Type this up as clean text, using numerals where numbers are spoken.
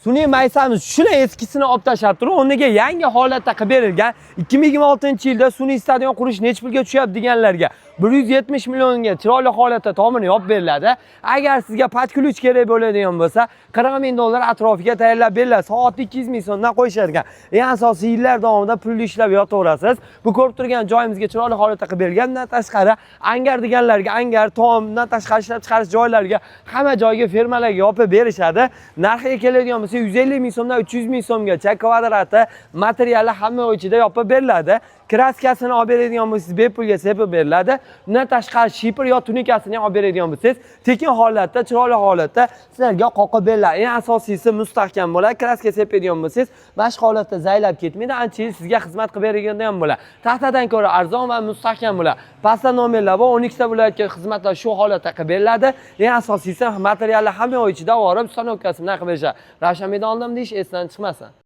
Sun'iy maysamiz shuni eskisini olib tashlab turib, o'rniga yangi holatda qilib berilgan. 2026-yilda sun'iy stadion qurish necha pulga tushyapti deganlarga 170 millionga chiroyli holatda tomini yopib beriladi. Agar sizga под ключ kerak bo'ladigan bo'lsa, 40 ming dollar atrofiga tayyorlab beriladi. Soatda 200 ming so'mdan qo'yishar ekan. Eng asosiy, yillar davomida pulni ishlab yotaverasiz. Bu ko'rib turgan joyimizga chiroyli holatda qilib berilgan. Bundan tashqari angar deganlarga angar, tomdan tashqari ishlab chiqarish joylariga, hamma joyga, firmalarga yopib berishadi. Narxiga keladigan bo'lsa, 150 ming so'mdan 300 ming so'mgacha kvadrati, materiali hamma ichida yopib beriladi. Краска sini olib beradigan bo'lsangiz, bepulga sepib beriladi. Undan tashqari шифер yo tunikasini ham olib beradigan bo'lsangiz, tekin holatda, chiroyli holatda sizlarga qoqib beriladi. Eng asosiysi, mustahkam bo'ladi. Краска sepadigan bo'lsangiz, mana shu holatda zaylab ketmaydi, ancha yil sizga xizmat qilib beradigan ham bo'ladi. Taxtadan ko'ra arzon va mustahkam bo'ladi. Pastda nomerlar bor, 12 ta viloyatga xizmatlar shu holatda qilib beriladi. Eng asosiysi, materiallar hamma yoq ichida borib, установка si bilan qilib berishadi. Ravshan oldim deyish esdan chiqmasin.